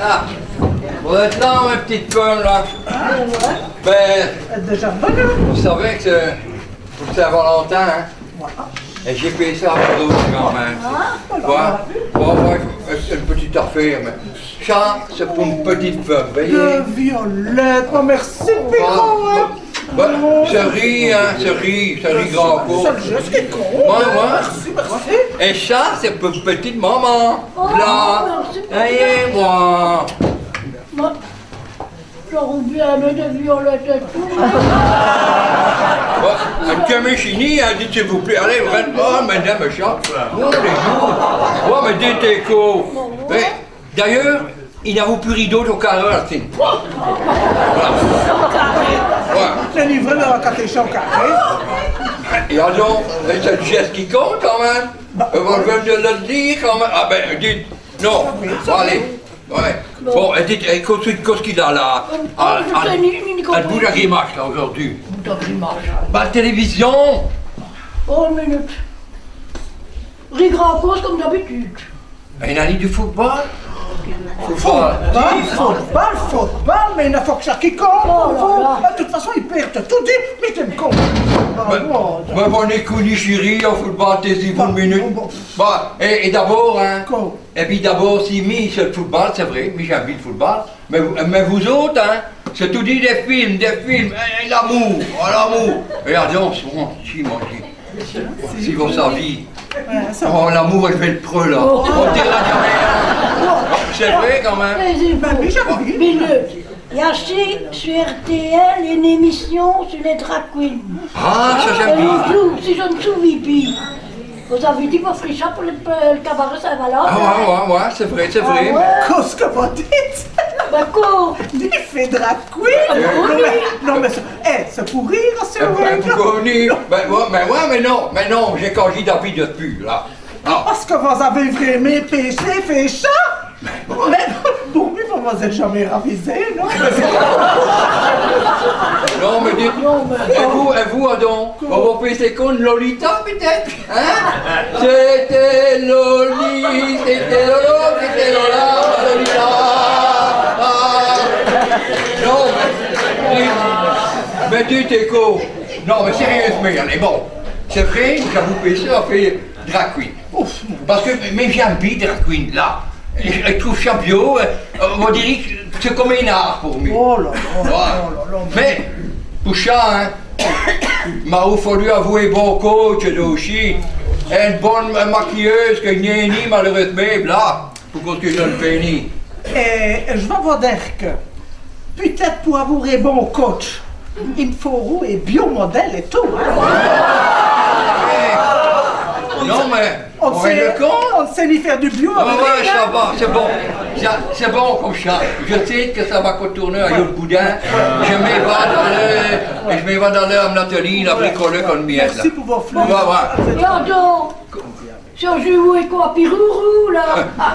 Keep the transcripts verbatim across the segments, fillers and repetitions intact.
Ah, vous êtes là, ma petite femme, là ? Ben, vous savez que c'est pour Saint-Valentin, hein ? Et j'ai payé ça à vous quand même. Voilà. Bon, ouais, une petite affaire, mais ça, c'est pour une petite femme, voyez ? De violettes, oh, merci, Pierrot, hein. Bah, ça rit, hein, ça rit, ça rit grand coup. C'est le geste qui compte. Ouais, ouais. Merci, merci. Et ça, c'est pour petite maman. Là. Allez, moi. Moi, j'aurais bien aimé de violettes et tout. Ouais, un petit Michini, hein, dites s'il vous plaît. Allez, vraiment, madame, ça. Oh, les jours. Ouais, mais dites, écho. Mais, d'ailleurs, i n'a pus rideau au carré, là, tiens. Voilà. Ouais. Le livret de la catéchèse au carré. Et alors, mais c'est le geste qui compte quand même. Bah, euh, on vient de le dire quand même. Ah ben, dites, non. Bon, allez. Ouais. Bon, et dites, et qu'est-ce qu'est-ce qu'il a là ? Ah, ah, elle bouge la grimace, là, aujourd'hui. Bouge la grimace. Bah, la télévision. Oh, une minute. Rit grand cause comme d'habitude. Mais i n'a ni du football. Football, football, football, mais i n'a foque cha qui compte, oh là là. De toute façon, i perdent tout, dis, mais t'es con. Ah, mais, bon, mais bon, on est connus, chérie, au football, taisez-vous une minute. Bon, bon. Bah, et, et d'abord, hein. Quoi ? Et pis d'abord, si, mi, c'est le football, c'est vrai, mi, j'aime bien le football, mais, mais vous autres, hein, c'est toudis des films, des films, et, et l'amour, oh, l'amour. Et là, on se rend, si, mon Dieu. Si vous saviez. Ouais, ça va. Oh, l'amour, elle fait le preux, là. Oh. On dira jamais. C'est vrai, quand même. Mais, mais, mais, mais, il y a aussi, sur R T L, une émission sur les drag queens. Ah, ça, j'aime bien. Et l'autre jour, si je me souviens bien, vous avez dit, vous ferez ça pour le, le cabaret Saint-Valentin. Ah, ouais, ouais, ouais, c'est vrai, c'est vrai. Ah, ouais. Qu'est-ce que vous dites ? Bah, quoi ? Il fait drag queen ? Ah, oui. Non, mais, non, mais c'est, eh, c'est pour rire, c'est vrai. Eh ben, pourquoi venir ? Ben, ouais, mais ouais, mais non, mais non, j'ai congé d'avis depuis, là. Non. Parce que vous avez vraiment péché, fait ça ? Mais bon, mais vous vous êtes jamais ravisé, non ? Non, mais dites, et vous, et vous, adon, vous, vous pensez qu'on Lolita, peut-être ? Hein ? C'était Loli, c'était Lolo, c'était Lola, Lolita. Ah. Non, mais, mais dites, écho. Non, mais sérieusement, allez, bon. C'est vrai, j'avoue, ça fait drag queen. Ouf. Parce que, mais j'ai envie de drag queen, là. Je, je trouve ça beau, euh, on dirait que c'est comme un art pour moi. Oh là là, oh là là, mais pour ça, hein, m'a fallu avoir un bon coach aussi. Une bonne maquilleuse que n'y a ni malheureusement, là, pour qu'on se le pénis. Et je vais vous dire que Peut-être pour avoir un bon coach, il me faut un bon modèle et tout, hein. Non, mais on sait, on sait ni faire du bio avec rien, hein. Ouais, ouais, ça va, c'est bon. Ça, c'est bon comme ça. Je sais que ça va contourner à l'autre boudin. Je m'en vais dans le, je m'en vais dans le, à mon atelier, la bricoler comme miette, là. Merci pour vos fleurs. Ouais, ouais. Pardon. Cha joue avec quoi, Pirourou, là ? Ah.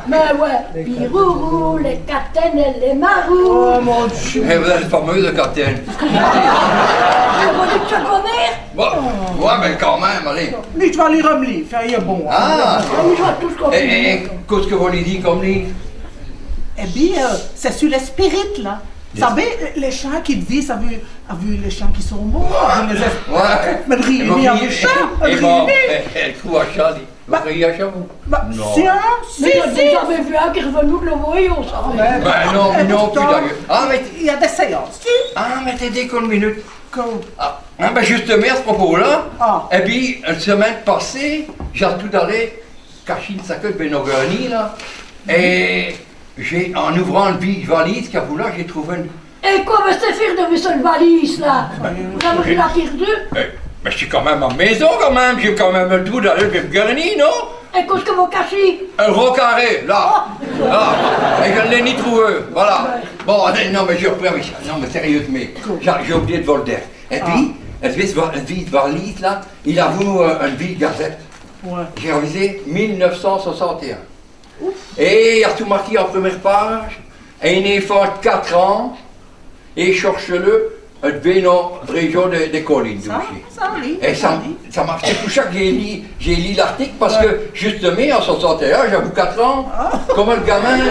Ben ouais, Pirourou, les catènes et les marous. Oh, mon Dieu. Eh, vous êtes fameuse, les catènes. Ah, vous dites ça, grand-mère ? Bon, ouais, mais quand même, allez. Mais je vais lire un livre, hein, il est bon, hein. Ah. Ah, mais je vois tout ce qu'on fait. Et, et, et qu'est-ce que vous lisez comme livre ? Eh bien, euh, c'est sur les spirites, là. Vous savez, les gens qui disent, avez vu, avez vu les gens qui sont morts, avez vu les es-, ouais. Mais rien, mais avez vu ça, et bon, rien. Elle, elle croit à ça, dis. Bah, vous croyez à ça, vous ? Bah, non. Si, hein, si, mais si. J'ai jamais vu un qui revenait de l'envoyer, ça. Ah, ouais. Ben non, mais non, plus d'ailleurs. Ah, mais il y a des séances, si. Ah, mais t'es des con une minute. Quoi ? Ah, hein, ben justement, à ce propos-là, ah, eh bien, la semaine passée, j'ai tout allé cacher une sacoche de Benogani, là, et J'ai, en ouvrant une vieille valise qu'il y a là, j'ai trouvé une... Et quoi, mais c'est faire de cette valise, là ? Vous avez pris la pire d'eux ? Eh, mais je suis quand même à la maison, quand même. J'ai quand même le droit d'aller me garnir, non ? Et qu'est-ce que vous cachez ? Un rond carré, là. Oh. Là. Et je ne l'ai ni trouvé. Voilà. Bon, allez, non, mais je reprends, oui. Non, mais sérieusement, j'ai, j'ai oublié de vous le dire. Et puis, elle vieille va-, elle vieille valise, là, il a vu, euh, une vieille gazette. Ouais. J'ai révisé mille neuf cent soixante et un. Et il y a tout marqué en première page, un enfant de quatre ans, et cherche-le, Ed vient d'on région de, de collines, ça, aussi. Ça, oui, et ça, ça, oui. Ça m'a fait toucher que j'ai lu, j'ai lu l'article parce que, justement, en soixante et un, j'avais quatre ans, comme un gamin. Et,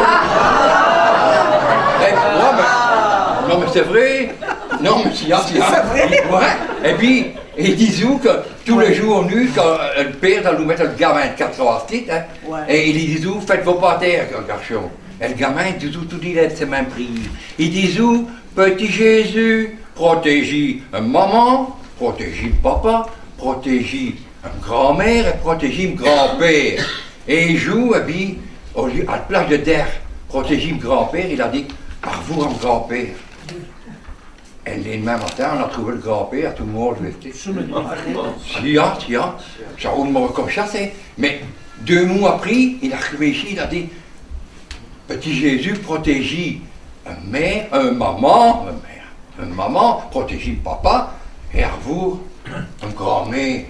ouais, mais, non, mais c'est vrai. Non, mais si, si, c'est vrai. Ouais. Et puis, i disent que tous les jours, nous, quand, euh, le père, i nous met le gamin de quatre ans à tête, hein, et i disent, faites vos prières, garchon. Et le gamin, toujours, tout dit, il a ses mains prises. I disent, petit Jésus, protégez maman, protégez papa, protégez grand-mère et protégez grand-père. Et i joue, et puis, au lieu, à la place de dire, protégez grand-père, il a dit, au revoir, grand-père. Et le lendemain matin, on a trouvé le grand-père tout mort, resté. Si, hein, si, hein. Ça, on me reconnaît, c'est, mais deux mois après, il a réussi, il a dit, petit Jésus, protégez un mère, un maman, un mère, un maman, protégez papa, et à vous, un grand-mère.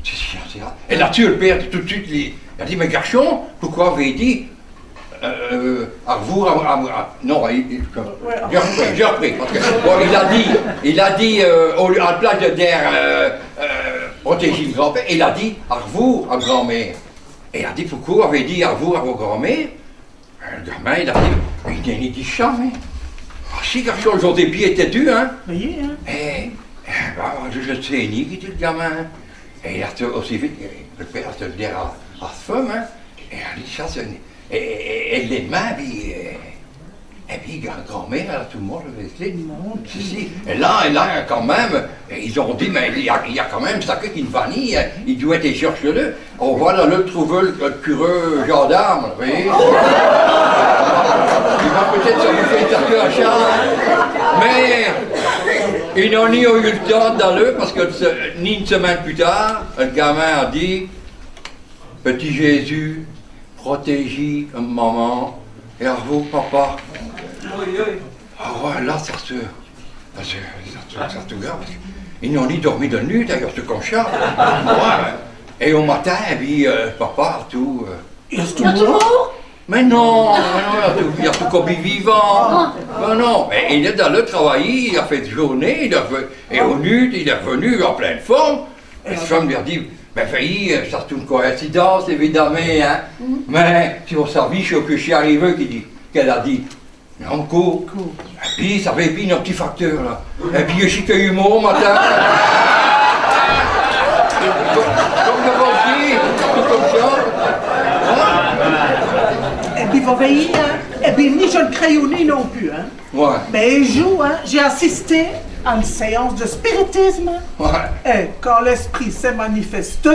Si, si, hein, si, hein. Et là-dessus, le père, tout de suite, il a dit, mais garchon, pourquoi avez dit, euh, au revoir, à, à, à, non, il, il, je, je reprends, je reprends, parce que, bon, il a dit, il a dit, euh, au lieu, à la place de dire, euh, euh, protégez grand-père, il a dit, au revoir, à grand-mère. Et il a dit, pourquoi avez dit au revoir à vos grand-mères ? Le gamin, il a dit, mais il a dit ça, mais. Ah si, garchon, j'aurais bien été dû, hein. Oui, hein. Et, et, bah, je, je sais ni, dit le gamin. Et il a aussi vite, le père a se dire à, à sa femme, hein. Et elle dit, ça, c'est, et, et, et le lendemain, puis, euh, et puis, grand- grand-mère, elle a tout mort, le Wesley. Si, si. Et là, et là, quand même, et ils ont dit, mais il y a, il y a quand même ça qui ne va ni, hein. Il doit être chercher le. On va aller trouver le, le curé gendarme, vous voyez. Il va peut-être se faire taper un chat, hein. Mais ils n'ont ni eu le temps d'aller, parce que ce- ni une semaine plus tard, le gamin a dit, petit Jésus, protégez maman et à vous, papa. Ah ouais, là, ça se, ça se, ça se, ça se regarde, parce que ils n'ont ni dormi de nuit, d'ailleurs, ce con-là. Ouais. Et au matin, et puis, euh, papa, tout, euh, il est tout mort ? Mais non, mais non, il a tout, il a tout comme vivant. Mais non, mais il est allé travailler, il a fait une journée, il a fait, et au nuit, il est revenu en pleine forme. Et sa femme lui a dit, ben, veuillez, euh, c'est une coïncidence, évidemment, hein. Mais, si vous saviez ce que c'est arrivé, qu'il dit, qu'elle a dit, non, quoi ? Et puis, ça fait, puis, un petit facteur, là. Et puis, je suis cueilli mort au matin. Comme, comme je vous dis, tout comme ça. Hein ? Et puis, vous voyez, hein, et puis, ni je ne croyais ni non plus, hein. Ouais. Mais un jour, hein, j'ai assisté à une séance de spiritisme. Ouais. Et quand l'esprit s'est manifesté,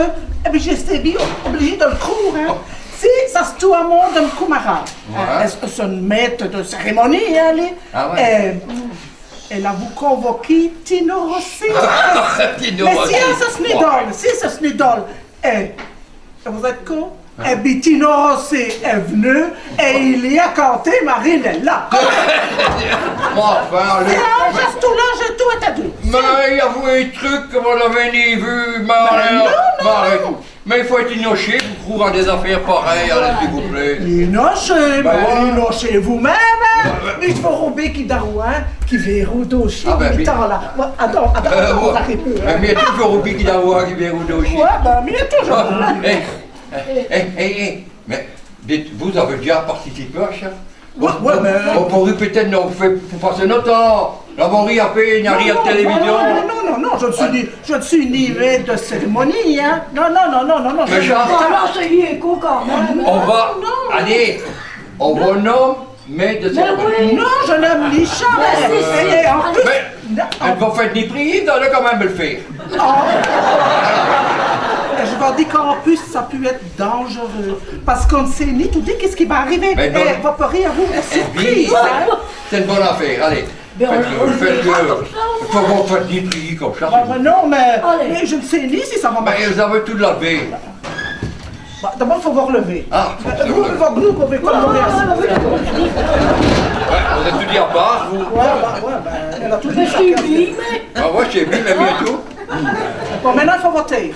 et puis, j'étais bien obligé de le croire, hein. Si, ça se trouve à mon de me camarade. Ouais. Euh, c'est, c'est un maître de cérémonie, hein, lui. Ah ouais. Euh, elle a vous convoqué Tino Rossi. Tino Rossi. Mais si, hein, ça, c'est une idole. Si, ça, c'est une idole. Eh, vous êtes con ? Eh bien, Tino Rossi est venu et il y a canté Marinella. Bon, enfin, lui. Et, hein, juste là, j'ai tout entendu. Mais il y a un truc que vous n'avez ni vu, Marin. Non, non, non. Mais il faut être initié pour croire à des affaires pareilles, allez, s'il vous plaît. Initié, ben, initié vous-même, hein. Mais il faut Roby qui darouin, qui verrouille aussi, ah, ben, au temps, là. Bon, attends, attends, euh, attends, ouais. On arrive plus, hein. Mais il y a toujours Roby qui darouin qui verrouille aussi. Ouais, ben, mais il y a toujours. Ah, eh, eh, eh, eh, mais dites, vous avez déjà participé à ça ? Ouais, ouais, mais on pourrait peut-être nous faire pour passer notre temps. Là, on rit à peine, il n'y a rien de télévision. Non, non, non, non, non, je ne suis ni, je ne suis ni maître de cérémonie, hein. Non, non, non, non, non, non. Mais je Jean, alors, c'est lié, quoi, quand même. On va, non, non. Allez, on va nommer maître de cérémonie. Mais oui. Non, je n'aime ni ça, mais, mais si, si. Et en plus, mais non, elle va faire ni prier, vous allez quand même le faire. Oh. Et je vous dis qu'en plus, ça peut être dangereux. Parce qu'on ne sait ni tout dit qu'est-ce qui va arriver. Mais non. Eh, vous pourriez avoir des surprises, hein. C'est une bonne affaire, allez. Ben, faites-le, on le faites-le. Faites-le comme ça, on va. Faut pas faire des prix comme ça. Bah, bah, non, mais, allez, mais je ne sais ni si ça va marcher. Mais vous avez tout lavé. Bah, d'abord, faut vous relever. Ah, faut se relever. Vous, vous, vous pouvez pas demander à ça. Ouais, vous êtes tout dit à part, vous. Ouais, bah, ouais, bah, elle a tout dit. Mais c'est lui, mais. Ah ouais, c'est lui, mais bientôt. Bon, maintenant, il faut voter.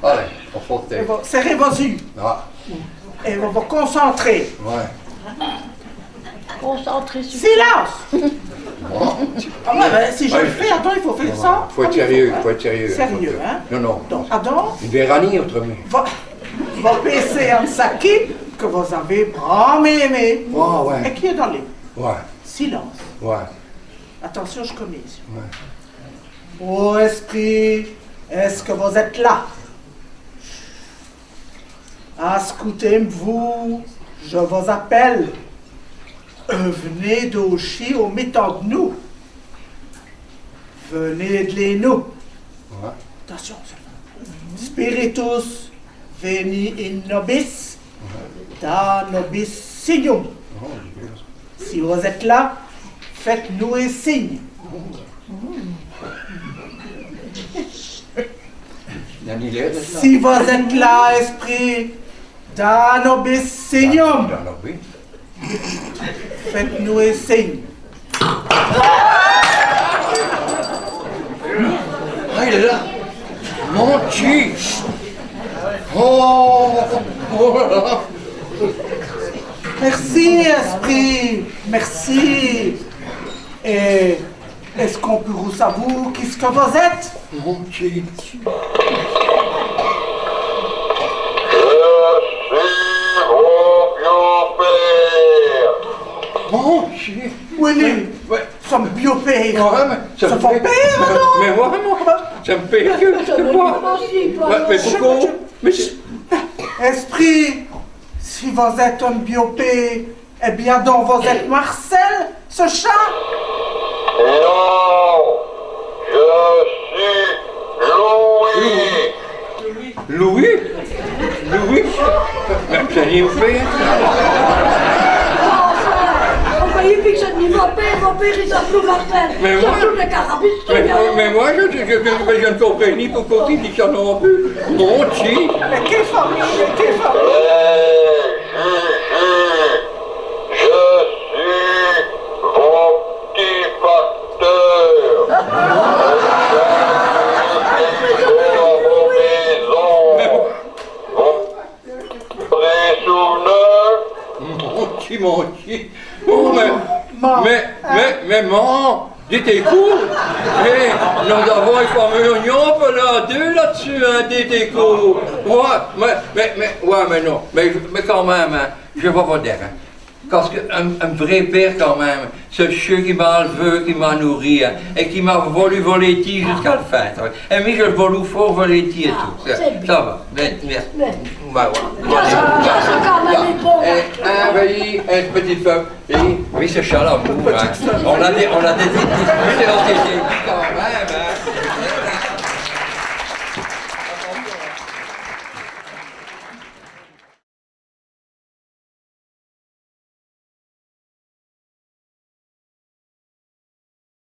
Allez, on vote. Et vous, serrez vos yeux. Ah. Et vous vous concentrez. Ouais. Concentrez sur. Silence ! Ah ouais, ben, si je le fais, attends, i faut faire cha. Faut ête sérieux, faut ête sérieux. Sérieux, hein. Non, non. Donc, attends. I verra nin autremint. Va, va pinser à cha que vous avez bramint aimé. Ouais, ouais. Et qui est dans les... Ouais. Silence. Ouais. Attintion, je commence. Ouais. Ô esprits, est-ce que vous êtes là ? Ascoutez-me, vous, je vous appelle. Euh, venez d'auchi au mitan de nous. Venez de les nous. Ouais. Attintion, ça. Spiritus, veni in nobis, da nobis signum. Oh, c'est bien ça. Si vous êtes là, faites-nous un signe. Si vous êtes là, esprit, da nobis signum. Da nobis. Faites-nous un signe. Ah, il est là. Mon Dieu. Oh, oh là là. Merci, esprit. Merci. Et est-ce qu'on peut savoir qui ce que vous êtes ? Mon Dieu. Je suis vos beaux-pères. Mon Dieu. Oui, ouais. Cha m'fait peur. Ouais, mais cha m'fait peur, non ? Mais ouais, mais cha m'fait peur que, que quoi ? Ouais, mais pourquoi ? Mais je... Esprit, si vous êtes un beau-père, eh bien, donc, vous êtes Marcel, ce chat ? Non, je suis Louis. Louis ? Louis ? Mais vous allez vous faire. Enfin, enfin, i dit que ch'est mon père, mon père, i s'appelle Marcel. Mais moi, surtout les carabistes, mais moi, mais moi, je, je, je, je, je ne comprends ni pourquoi il dit ça non plus. Mon Dieu. Mais quelle famille, mais quelle famille. Je suis vos petits pasteurs. Vous m'en souvenez ? Mon Dieu, mon Dieu. Oh, mais, mais, mais, mais, man, dites, écoute, eh, nous avons une famille, on peut là, deux là-dessus, hein, dites, écoute. Ouais, mais, mais, mais, ouais, mais non, mais, mais quand même, hein, je vais vous dire, hein, parce qu'un, un vrai père quand même, ch'est ch'ti qui m'a élevé, qui m'a nourri, hein, et qui m'a voulu volontiers jusqu'à la fin, ça. Et moi, je volus fort volontiers et tout. Ah, ça, c'est bien. Ça va, mais, mais, mais, bah, voilà. Ça, ça, ça, quand même, il est bon. Et, ah, ben, il, un petit peu. Et, oui, c'est ça, l'amour, hein. On a des, on a des disputes, on s'est dit,